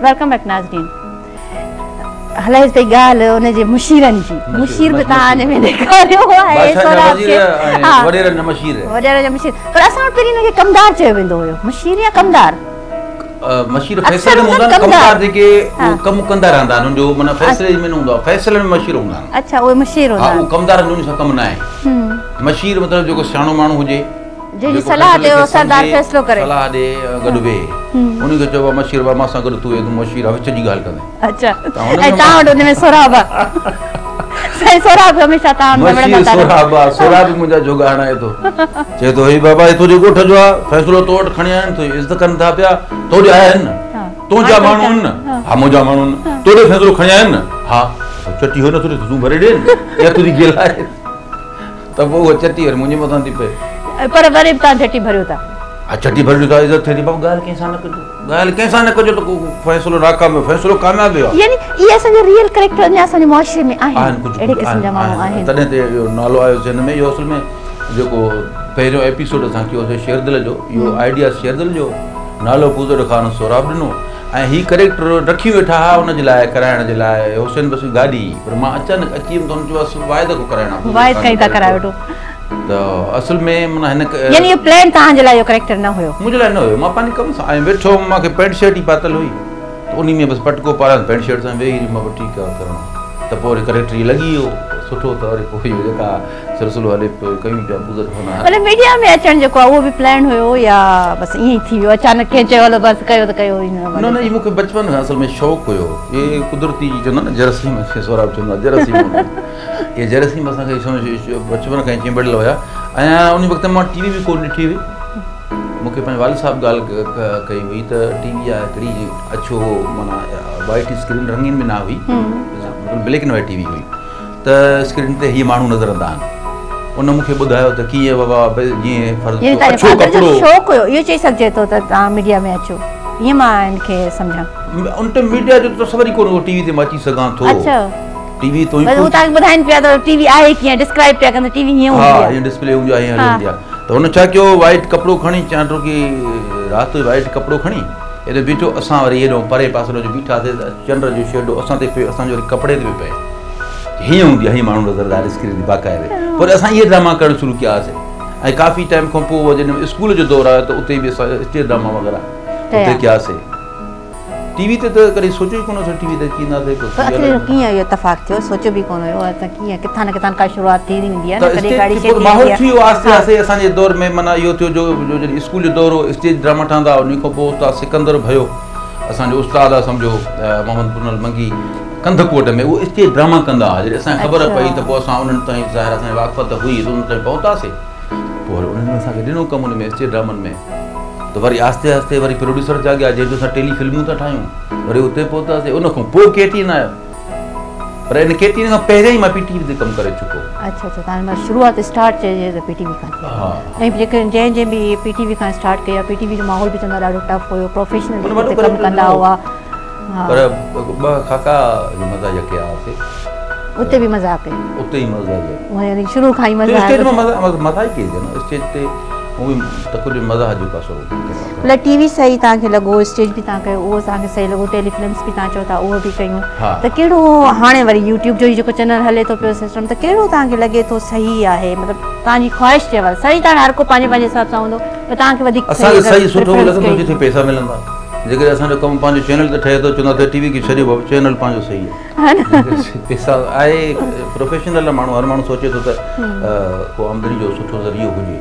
Welcome back ناظرين. هلائيس پئي ڳالهه ان جي مشيرن جي. مشير به توهان ان ۾ ڏيکاريو آهي سهراب کي. وڏيرن جا مشير. وڏيرن جا مشير. پر اسان وٽ پهرين ان کي ڪمدار چيو ويندو هيو. مشير يا ڪمدار؟ مشير فيصلي ۾ هوندا آهن، ڪمدار جيڪي اهو ڪم ڪندا رهندا آهن، انهن جو معنيٰ فيصلي ۾ نه هوندو آهي، فيصلن ۾ مشير هوندا آهن. اڇا اهي مشير هوندا آهن. ها اهو ڪمدارن جو ان سان ڪم نه آهي. مشير مطلب جيڪو سياڻو ماڻهو هجي، جنهن جي صلاح تي اهو سردار فيصلو ڪري. صلاح ڏي گڏ ويهي. ان کي چئبو آهي مشير بابا مان سان گڏ تون ويهه تون مشير آهين وچ جي ڳالهه ڪندين. اڇا ۽ توهان وٽ ان ۾ سهراب آهي. سائين سهراب هميشه توهان وٽ مشير سهراب آهي. سهراب به منهنجا جوڳا هڻائي ٿو. چئي ٿو هي بابا هي تنهنجي ڳوٺ جو آهي فيصلو تو وٽ کڻي آيا آهن تنهنجي عزت ڪن ٿا پيا تو ڏي آيا آهن نه تنهنجا ماڻهو آهن نه ها منهنجا ماڻهو آهن تو ڏي فيصلو کڻي آيا آهن نه ها چٽي هو نه ٿو ڏي تون ڀري ڏي يا تنهنجي گيل آهي. ته پوء اها چٽي وري منهنجي مٿان ٿي پئي. پر وري به توهان چٽي ڀريو ٿا. ها چٽي ڀريو ٿا عزت ٿئي ٿي بابا ڳالهه ڪنهن سان نه ڪجو ڳالهه ڪنهن سان نه ڪجو ته ڪو فيصلو ناڪام ويو فيصلو ڪامياب ويو آهي. يعني اهي اسان جا ريئل ڪريڪٽر اڃا اسان جي معاشري ۾ آهن اهڙي قسم جا ماڻهو آهن. تڏهن ته اهو نالو آيو ذهن ۾ اهو اصل ۾ جيڪو پهريون ايپيسوڊ اسان ڪيوسي شيردل جو اهو آئيڊيا شيردل جو نالو پوزڙ خان سهراب ڏنو ۽ هي ڪريڪٽر رکي ويٺا ها ان جي لاء ڪرائڻ جي لاء حسين بس گاڏي پر مان اچانڪ اچي ويم ته هن چيو اصل واحد کان ڪرائڻا واحد کان ئي ٿا ڪرائي وٺو ته اصل ۾ معنيٰ هن يعني اهو پلان توهان جي لاء اهو ڪريڪٽر نه هيو منهنجي لاء نه هيو مان پنهنجي ڪم سان آيم ويٺو هوم مان کي پينٽ شرٽ ئي پاتل هئي ته انهي ۾ بس پٽڪو پارايم پينٽ شرٽ سان ويهي رهيم مان ٺيڪ آ ڪرڻو ته پوء وري ڪريڪٽر ئي لڳي ويو سٺو ته وري پوء اهو جيڪا سلسلو هلي پيو ڪيون پيا پوزر خانا. مطلب ميڊيا ۾ اچڻ جيڪو آهي اهو به پلان هيو يا بس ائين ئي ٿي ويو اچانڪ ڪنهن چيو هلو بس ڪيو ته ڪيو ئي نه نه هي مون کي بچپن کان اصل ۾ شوق هيو هي قدرتي چوندا نه جراثيم سهراب چوندو آهي جراثيم اهي جراثيم اسان کي بچپن کان ئي چنبڙيل هيا ۽ ان وقت مان ٽي وي به ڪونه ڏٺي هئي مون کي پنهنجي والد صاحب ڳالهه ڪئي هئي ته ٽي وي آهي هڪڙي اڇو معنيٰ وائٽ اسڪرين رنگين به نه هئي مطلب black and white T V هئي ته اسڪرين تي هي ماڻهو نظر ايندا آهن. ان مون کي ٻڌايو ته ڪيئن بابا جيئن فرض ڪيو اڇو ڪپڙو. شوق هيو اهو چئي سگهجي ٿو ته توهان ميڊيا ۾ اچو ائين مان ان کي سمجهان. ان ٽائيم ميڊيا جو تصور ئي ڪونه هو ٽي وي تي مان اچي سگهان ٿو. اڇا. ٽي وي تو بس هو توهان کي ٻڌائين پيا ته ٽي وي آهي ڪيئن ڊسڪرائب پيا ڪن ته ٽي وي هيئن هوندي آهي. ها هيئن ڊسپلي هوندي آهي هيئن هلندي آهي ته هن ڇا ڪيو وائيٽ ڪپڙو کڻي چانڊوڪي رات هئي وائيٽ ڪپڙو کڻي هيڏي بيٺو اسان وري هيڏو پري پاسي جو بيٺاسي ته چنڊ جو شيڊو اسان تي پيو اسان جو وري ڪپڙي تي به پئي. هيئن هوندي آهي هيئن ماڻهو نظر ايندا آهن اسڪرين تي باقاعدي پر اسان اهي ڊراما ڪرڻ شروع ڪيا هئاسين ۽ ڪافي ٽائيم کان پوء جڏهن اسڪول جو دور آيو ته اتي به اسان اسٽيج ڊراما وغيره اتي ڪياسين ٽي وي تي ته ڪڏهن سوچيو ئي ڪونه هو ٽي وي تي اچي وينداسين پر آخر ڪيئن اهو اتفاق ٿيو سوچيو به ڪونه هيو ته ڪيئن ڪٿان نه ڪٿان ڪا شروعات ٿي ويندي آهي نه ڪڏهن ڪاڙي شيء ماحول ٿي ويو آهستي آهستي اسان جي دور ۾ معنيٰ اهو ٿيو جو جڏهن اسڪول جو دور هو اسٽيج ڊراما ٺهندا هئا ان کان پوء استاد سڪندر ڀيو اسان جو استاد آهي سمجهو محمد پنهل منگي ڪنڌڪوٽ ۾ اهو اسٽيج ڊراما ڪندا هئا جڏهن اسان کي خبر پئي ته پوء اسان انهن تائين ظاهر اسان جي واقفيت هئي ته انهن تائين پهتاسين پوء وري انهن اسان کي ڏنو ڪم ان ۾ اسٽيج ڊرامن ۾ ته وري آهستي آهستي وري پروڊيوسر جاڳيا جنهن جو اسان ٽيلي فلمون ٿا ٺاهيون وري اتي پهتاسين ان کان پوء ڪي ٽي اين آيو پر ان ڪي ٽي اين کان پهريان ئي مان پي ٽي وي تي ڪم ڪري چڪو. اڇا اڇا تان مطلب شروعات اسٽارٽ چئجي ته پي ٽي وي کان ٿي ۽ جيڪي جنهن جنهن به پي ٽي وي کان اسٽارٽ ڪئي آهي پي ٽي وي جو ماحول به چوندا ڏاڍو ٽف هيو پروفيشنل ڪم ڪندا هئا پر ٻه خاڪا مزاحيه ڪيا هئاسي. اتي به مزاح ڪئي. اتي ئي مزاح ڪئي. يعني شروع کان ئي مزاح. اسٽيج ۾ مزاح ئي ڪئي نه اسٽيج تي هو به تقريبن مزاح جو پاسو. مطلب ٽي وي صحيح توهان کي لڳو اسٽيج به توهان ڪيو اهو توهان کي صحيح لڳو ٽيلي فلمس به توهان چئو ٿا اهو به ڪيون ته ڪهڙو هاڻي وري يوٽيوب جو هي جيڪو چينل هلي ٿو پيو سسٽم ته ڪهڙو توهان کي لڳي ٿو صحيح آهي مطلب توهان جي خواهش جي حوالي صحيح ته هاڻي هر ڪو پنهنجي پنهنجي حساب سان هوندو پر توهان کي وڌيڪ اسان کي صحيح سٺو لڳندو جتي پئسا ملندا. جيڪڏهن اسان جو ڪم پنهنجو چينل تي ٺهي ٿو چوندا ته ٽي وي کي ڇڏيو بابا چينل پنهنجو صحيح آهي پيسا آهي پروفيشنل ماڻهو هر ماڻهو سوچي ٿو ته ڪو آمدني جو سٺو ذريعو هجي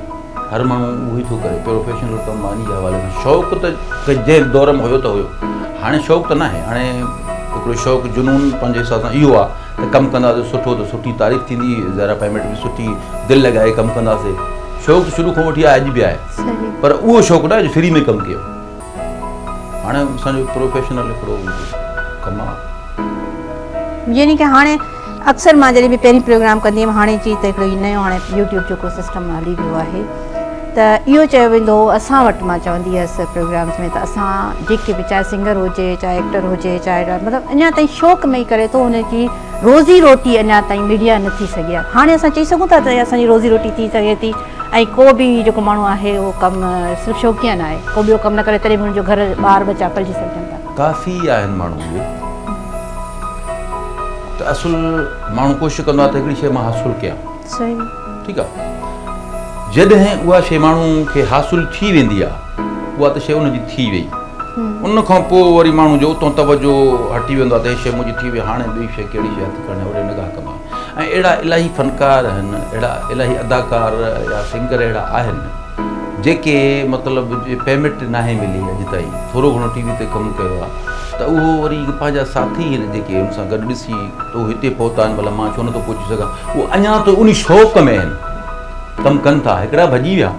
هر ماڻهو اهو ئي ٿو ڪري پروفيشنل ڪم ان جي حوالي سان شوق ته جنهن دور ۾ هيو ته هيو هاڻي شوق ته ناهي هاڻي هڪڙو شوق جنون پنهنجي حساب سان اهو آهي ته ڪم ڪنداسين سٺو ته سٺي تعريف ٿيندي ذرا پيمينٽ به سٺي دل لڳائي ڪم ڪنداسين شوق شروع کان وٺي آهي اڄ به آهي پر اهو شوق نه آهي جو فري ۾ ڪم ڪيو هاڻي اسان جو پروفيشنل هڪڙو ڪم آ. يعني ڪه هاڻي اڪثر مان جڏهن به پهرين پروگرام ڪندي هيم هاڻي چي ته هڪڙو هي نيو هاڻي يوٽيوب جو ڪو سسٽم هلي ويو آهي ته اهو چيو ويندو هو اسان وٽ مان چوندي هيس پروگرامز ۾ ته اسان جيڪي به چاهي سنگر هجي چاهي ايڪٽر هجي چاهي مطلب اڃا تائين شوق ۾ ئي ڪري ٿو هن جي روزي روٽي اڃا تائين ميڊيا نه ٿي سگهي آهي هاڻي اسان چئي سگهون ٿا ته اسان جي روزي روٽي ٿي سگهي ٿي ۽ ڪو به جيڪو ماڻهو آهي اهو ڪم صرف شوقيه نه آهي ڪو ٻيو ڪم نه ڪري تڏهن به هن جو گهر ٻار ٻچا پلجي سگهجن ٿا. ڪافي آهن ماڻهو اهي ته اصل ماڻهو ڪوشش ڪندو آهي ته هڪڙي شيء مان حاصل ڪيان. صحيح. ٺيڪ آهي. جڏهن اها شيء ماڻهو کي حاصل ٿي ويندي آهي اها ته شيء ان جي ٿي وئي. ان کان پوء وري ماڻهو جو اتان توجه هٽي ويندو آهي ته هي شيء منهنجي ٿي وئي هاڻي ٻي شيء ڪهڙي شيء هٿ ڪرڻي آهي اوڏي نگاهه ڪبا ۽ اهڙا الاهي فنڪار آهن اهڙا الاهي اداڪار يا سنگر اهڙا آهن جيڪي مطلب پيمينٽ ناهي ملي اڄ تائين ٿورو گهڻو ٽي وي تي ڪم ڪيو آهي ته اهو وري پنهنجا ساٿي آهن جيڪي ان سان گڏ ڏسي ته هو هتي پهتا آهن ڀلا مان ڇو نٿو پهچي سگهان اهو اڃا ته ان شوق ۾ آهن ڪم ڪن ٿا هڪڙا ڀڄي ويا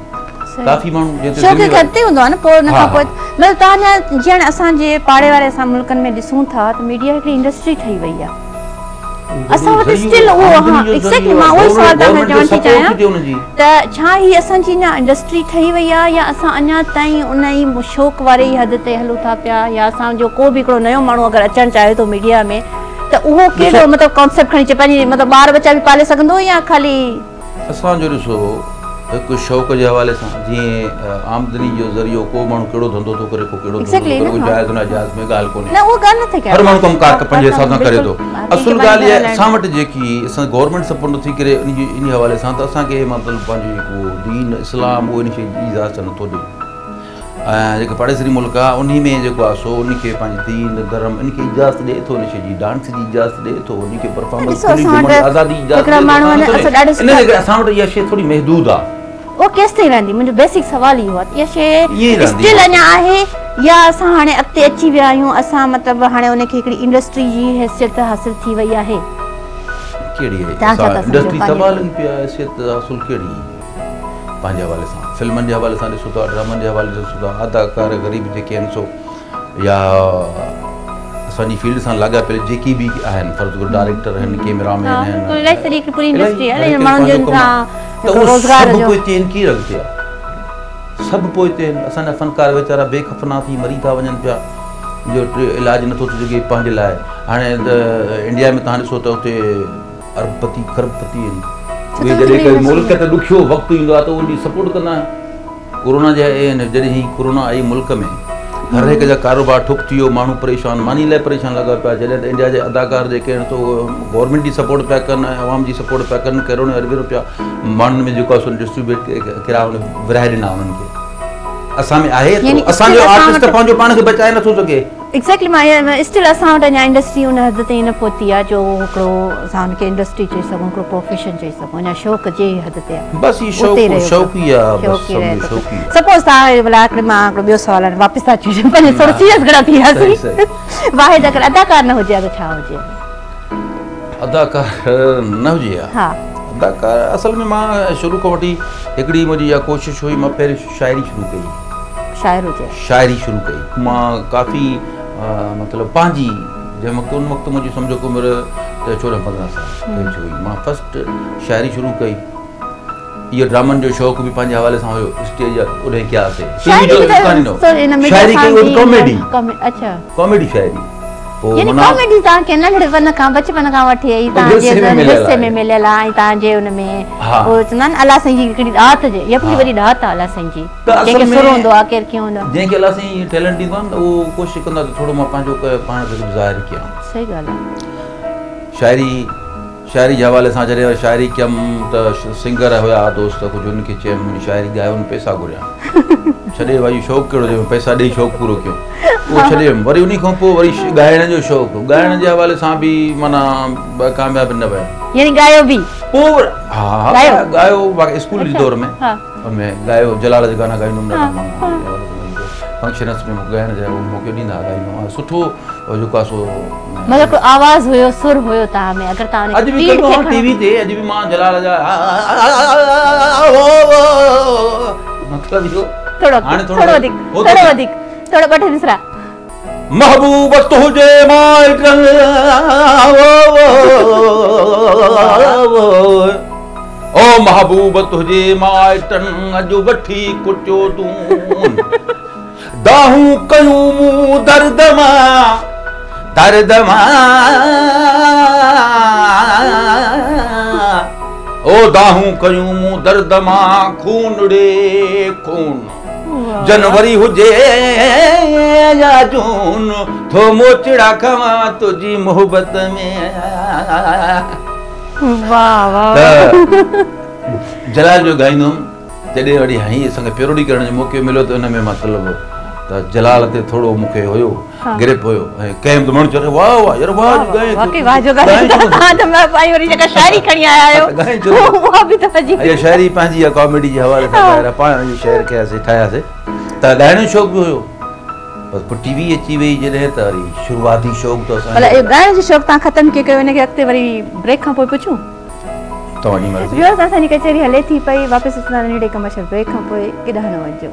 ڪافي ماڻهو جنهن تي شوق هڪ هوندو آهي نه پوء ان کان پوء مطلب توهان جا جيئن اسان جي پاڙي واري اسان ملڪن ۾ ڏسون ٿا ته ميڊيا هڪڙي انڊسٽري ٺهي وئي آهي اسان وٽ اسٽل اهو ها ايگزيڪٽلي مان اهو ئي سوال توهان کان چوڻ ٿي چاهيان ته ڇا هي اسان جي اڃا انڊسٽري ٺهي وئي آهي يا اسان اڃا تائين ان ئي شوق واري ئي حد تي هلون ٿا پيا يا اسان جو ڪو به هڪڙو نيو ماڻهو اگر اچڻ چاهي ٿو ميڊيا ۾ ته اهو ڪهڙو مطلب ڪانسيپٽ کڻي اچي پنهنجي مطلب ٻار ٻچا به پالي سگهندو يا خالي اسان جو ڏسو هڪ شوق جي حوالي سان جيئن آمدني جو ذريعو ڪو ماڻهو ڪهڙو ڌنڌو ٿو ڪري ڪو ڪهڙو ڌنڌو ٿو ڪري اهو جائز ناجائز ۾ ڳالهه ڪونهي هر ماڻهو ڪم ڪار پنهنجي حساب سان ڪري ٿو اصل ڳالهه اها اسان وٽ جيڪي اسان گورنمينٽ سپورٽ نٿي ڪري ان جي ان حوالي سان ته اسان کي مطلب پنهنجو جيڪو دين اسلام اهو ان شي جي اجازت نٿو ڏي ۽ جيڪي پاڙيسري ملڪ آهي انهي ۾ جيڪو آهي سو ان کي پنهنجي دين ڌرم ان کي اجازت ڏئي ٿو ان شي جي ڊانس جي اجازت ڏئي ٿو ان کي پرفارمنس کلي گهمڻ جي آزادي اجازت ڏئي ٿو ان جي ڪري اسان وٽ اها شي ٿوري محدود آهي. اهو ڪيستائين رهندي؟ منهنجو بيسڪ سوال اهو آهي ته اها شي اسٽل اڃا آهي يا اسان هاڻي اڳتي اچي ويا آهيون اسان مطلب هاڻي ان کي هڪڙي انڊسٽري جي حيثيت حاصل ٿي وئي آهي. ڪهڙي انڊسٽري تباهه لڳي پئي آهي حيثيت حاصل ڪهڙي؟ پنهنجي حوالي سان فلمن جي حوالي سان ڏسو ٿا ڊرامن جي حوالي سان ڏسو ٿا اداڪار غريب جيڪي آهن سو يا اسان جي فيلڊ سان لاڳاپيل جيڪي به آهن فرض ڪرو ڊائريڪٽر آهن ڪيمرا مين آهن سڀ پوئتي آهن ڪير اڳتي آهي سڀ پوئتي آهن اسان جا فنڪار ويچارا بي کفنا ٿي مري ٿا وڃن پيا جو علاج نٿو ٿي سگهي پنهنجي لاء هاڻي ته انڊيا ۾ تهان ڏسو ته اتي ارب پتي کرب پتي آهن اهي جڏهن ڪنهن ملڪ تي ڏکيو وقت ايندو آهي ته ان جي سپورٽ ڪندا آهن ڪورونا جي جڏهن هي ڪورونا آئي ملڪ ۾ هر هڪ جا ڪاروبار ٺپ ٿي ويو ماڻهو پريشان ماني لاء پريشان لڳا پيا جڏهن ته انڊيا جا اداڪار جيڪي آهن سو گورنمينٽ جي سپورٽ پيا ڪن ۽ عوام جي سپورٽ پيا ڪن ڪروڙين اربين روپيا ماڻهن ۾ جيڪو آهي سو ڊسٽريبيوٽ ڪرا ورهائي ڏنا انهن کي اسان ۾ آهي اسان جو آرٽسٽ پنهنجو پاڻ کي بچائي نٿو سگهي. ايگزيڪٽلي مان اسٽل اسان وٽ اڃا انڊسٽري ان حد تائين نه پهتي آهي جو هڪڙو اسان ان کي انڊسٽري چئي سگهون هڪڙو پروفيشن چئي سگهون اڃا شوق جي حد تي آهي بس هي شوق شوق ئي آهي بس سمجهو شوق ئي سپوز توهان ڀلا هڪڙي مان هڪڙو ٻيو سوال هاڻي واپس ٿا اچون پنهنجي ٿورو سيريس گهڻا ٿي وياسين واحد اگر اداڪار نه هجي ها ته ڇا هجي ها؟ اداڪار نه هجي ها اداڪار اصل ۾ مان شروع کان وٺي هڪڙي منهنجي اها ڪوشش هئي مان پهرين شاعري شروع ڪئي. شاعر هجي. شاعري شروع ڪئي. مان ڪافي مطلب پنهنجي جنهن وقت ان وقت منهنجي سمجهو عمر ته 14 15 سال ايج هئي مان فرسٽ شاعري شروع ڪئي. اهو ڊرامن جو شوق به پنهنجي حوالي سان هيو اسٽيج اڏهين ڪياسي ٽي وي جو امڪان ئي نه هو شاعري ڪئي اها به ڪاميڊي ڪاميڊي شاعري. يعني ڪاميڊي توهان کي ننڍپڻ کان بچپن کان وٺي ئي توهان جي حصي ۾ مليل آهي ۽ توهان جي ان ۾ اهو چوندا آهن الله سائين جي هڪڙي ڏات جي اها هڪڙي وڏي ڏات آهي الله سائين جي ڪنهن کي سر هوندو آهي ڪير ڪيئن هوندو آهي جنهن کي الله سائين ٽيلنٽ ڏيندو آهي نه اهو ڪوشش ڪندو آهي ته ٿورو مان پنهنجو پاڻ کي ظاهر ڪيان صحيح ڳالهه آهي شاعري شاعري جي حوالي سان جڏهن شاعري ڪيم ته سنگر هيا دوست ڪجهه انهن کي چيم منهنجي شاعري ڳايو انهن پئسا گهريا ڇڏي ڀائي شوق ڪهڙو جو پئسا ڏئي شوق پورو ڪيو اهو ڇڏي ويم وري انهي کان پوء وري ڳائڻ جو شوق ڳائڻ جي حوالي سان به معنيٰ ڪامياب نه ويم يعني ڳايو به پوء ها ها ڳايو باقي اسڪول جي دور ۾ ان ۾ ڳايو جلال جا گانا ڳائيندو هوم ڏاڍا فنڪشنس ۾ مونکي ڳائڻ جو موقعو ڏيندا هئا ڳائيندو هوم سٺو جيڪو آهي سو مطلب ڪو آواز هيو سر هيو توهان ۾ اگر توهان اڄ به ڪندو آهيان ٽي وي تي اڄ به مان جلال جا مطلب اهو ٿورو ٿورو وڌيڪ ٿورو وڌيڪ ٿورو ٻه ٽي مصرع محبوب تنهنجي مائٽن او محبوب تنهنجي مائٽن اڄ وٺي ڪٽيو تون دانهون ڪيون مون درد مان درد مان او دانهون ڪيون مون درد مان خون ڙي خون. جنوري هجي يا جون، ٿو موچڙا کاوان تنهنجي محبت ۾. واهه واهه. جلال جو ڳائيندو هوم. جڏهن وري هائين اسان کي پيروڊي ڪرڻ جو موقعو مليو ته ان ۾ مطلب ته جلال تي ٿورو مون کي هيو گرپ هيو ۽ ڪنهن به ماڻهو چيو واهه واهه يار واهه جو ڳائين ٿو. واقعي واهه جو ڳائين ٿو. ته مان پائي وري جيڪا شاعري کڻي آيا آهيو اها به ته عجيب. اها شاعري پنهنجي آهي، ڪاميڊي جي حوالي سان ڳائي پاڻ جي شعر ڪياسين ٺاهياسين. ته ڳائڻ جو شوق به هيو، بس پوء ٽي وي اچي وئي جڏهن ته وري شروعاتي شوق ته اسان ڀلا اهو ڳائڻ جو شوق توهان ختم ڪيئن ڪيو؟ ان کي اڳتي وري بريڪ کان پوء پڇون. توهان جي مرضي. ويورز اسان جي ڪچهري هلي ٿي پئي، واپس اچون ٿا ننڍڙي ڪمرشل بريڪ کان پوء، ڪيڏانهن نه وڃجو.